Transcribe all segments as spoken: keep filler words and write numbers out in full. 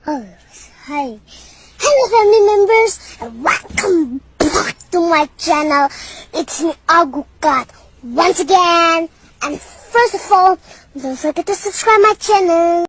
Oh, hi. Hello, family members, and welcome back to my channel. It's me, Agukat, once again. And first of all, don't forget to subscribe my channel.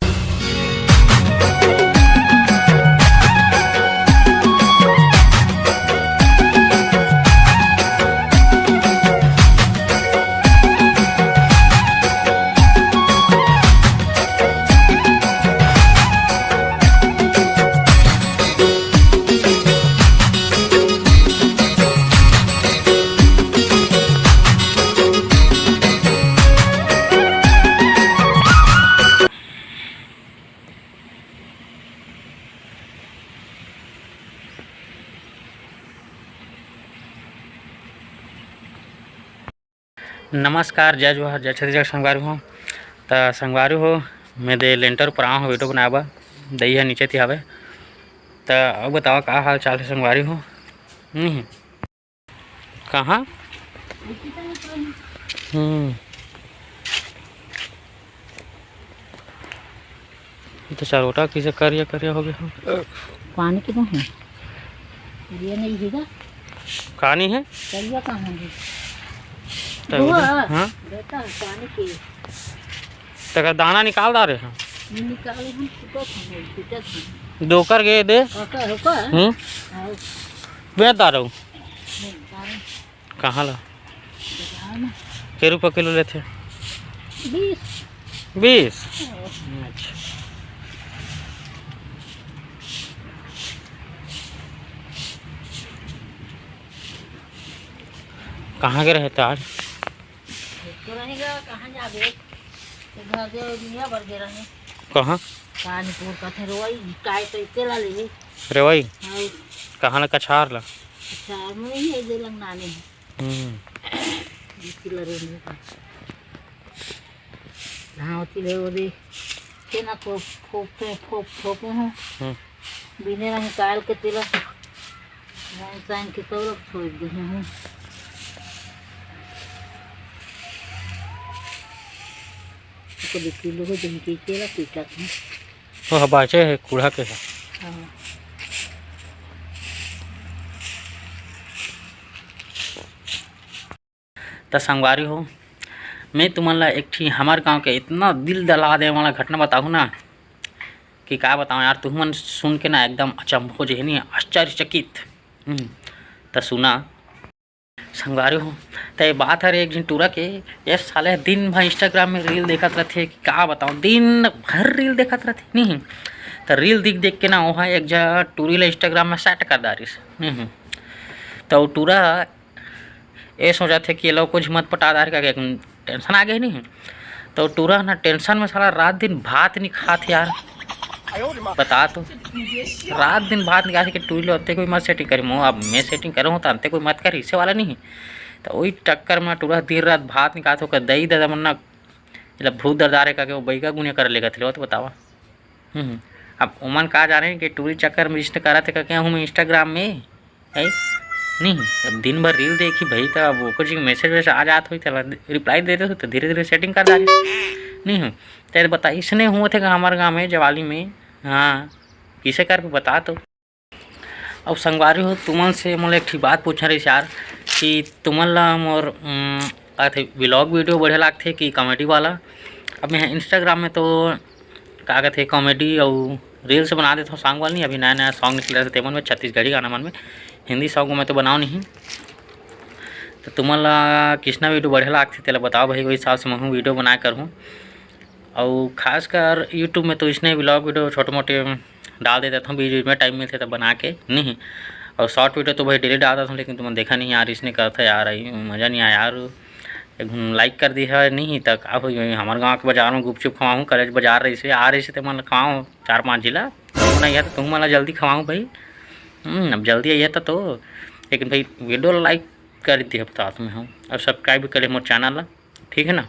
नमस्कार, जय जोहार, जय छत्तीसगढ़ संगवारी हो। त संगवारी हो, मैं दे लेंटर ऊपर आवा हूँ वीडियो बनाए बर। दई ह नीचे ती हावे। त अब बताओ, का हाल चाल है संगवारी हो? नहीं कहाँ? हम्म। ये तो चारोटा किसे करिया करिया हो गया हो। पानी कितना है? ये नहीं है का? कहानी है? करिया कहाँ है? तब वो, हाँ? बेटा, पानी की। तकर दाना निकाल डारे हैं। निकाले हम, फूटत हैं, फूटत हैं। दोकर गे दे। ओकर, ओकर? हम्म। हाँ। बेच डारो। नहीं, डारो। कहाँ ला? बाजार में। के रुपया किलो लेथे? बीस। बीस? हाँ। अच्छा। कहाँ के रहे तार? तो रहेगा, कहाँ जाबे? तो घर दे दुनिया भर के रहे। कहाँ? कानपुर का थे रोई, काय तो तेला ले। रेवाई? हाँ। कहाँ ला, कछार ला? कछार में ही है, दे लंग नाने हैं। हम्म। बीस किलो रेंज का। हाँ, होती ले वो दे। के ना को खोपे, खोप, खोपे हैं। हम्म। बिने रंग काल के तेला। रंग साइन के तौर छोड़ दे हैं। तो दो किलो हो, जिनकी तेला पीटा था। वो बाचे है, कूड़ा के है। हाँ। त संगवारी हो, मैं तुमन ला एक ठी हमर गांव के इतना दिल दहला दे वाला घटना बताहूँ ना, कि का बताऊँ यार, तुमन सुन के ना एकदम अचंभ हो जही, नहीं, आश्चर्यचकित। हम्म, त सुना संगवारी हो, त ये बात हर एक झिन टूरा के, ये साले दिन भर Instagram में reel देखत रथे, कि का बताऊँ, दिन भर reel देखत रथे, नहीं, त reel दिख देख के ना, ओहा एक जा टूरी ला Instagram में set कर डारिस, नहीं, त वो टूरा ए सोचत हे कि ये लोग कुछ मत पटा डारे करके, टेंशन आ गे नहीं। तो टूरा ना टेंशन में साला रात दिन भात नहीं खात यार। बता तो, रात दिन भात नहीं खात कि टूरी लो, अंते कोई मत सेटिंग करी। मो अब मैं सेटिंग करूँ तो अंते कोई मत कर, इसे वाला नहीं। तो वही टक्कर में टूरा दिन रात भात नहीं खात होकर दई दादा मन्ना, मतलब भूत दरदारे करके वो बैगा गुनिया कर लेगा थे, तो बतावा। हम्म, अब ओमन का जाने कि टूरी चक्कर में जिसने करा थे करके हूँ मैं Instagram में, है नहीं। अब दिन भर reel देखी भाई, तो अब ओकर जी message वैसे आ जात होई, तो रिप्लाई देते हो, तो धीरे धीरे सेटिंग कर डाले, नहीं हो। तेरे बता, इसने हुआ थे हमारे गाँव में, जवाली में, हाँ, किसे करके बता तो। अब संगवारी हो, तुमन से मोला एक ठी बात पूछना रहिस यार, कि तुमन ला मोर, उम, का कथे, vlog video बढ़िया लागथे कि comedy वाला? अब मैं Instagram में तो का कथे, comedy अउ reels बनात रहिथंव, song वाला नहीं, अभी नया नया song निकले रहिथे तेमन में, छत्तीसगढ़ी गाना मन में, हिंदी song में तो बनाओ नहीं। तो तुमन ला किसना video बढ़िया लागथे, तेला बताओ भाई, वही हिसाब से महूँ video बनाए करहूँ। अउ खासकर YouTube में तो इसने vlog video छोटे मोटे डाल देथंव, बीच बीच में time मिलथे तब बना के, नहीं। अउ short video तो भाई daily डाल देथंव, लेकिन तुमन देखा नहीं यार, इसने करथा यार, आई मजा नहीं आया यार। एक घूम like कर दी है, नहीं त का होई, हमर गाँव के बाजार में गुपचुप खवाहूँ, कलेज बाजार रहिसे, आ रहिसे ते मन खवाहूँ चार पाँच जिला, नहीं है तो तुम मन ला जल्दी खवाहूँ भाई। हम्म, अब जल्दी आइए तो, तो, लेकिन भाई video like कर दिए बता तुम्हें हम, और subscribe भी कर ले मोर channel ला, ठीक है ना।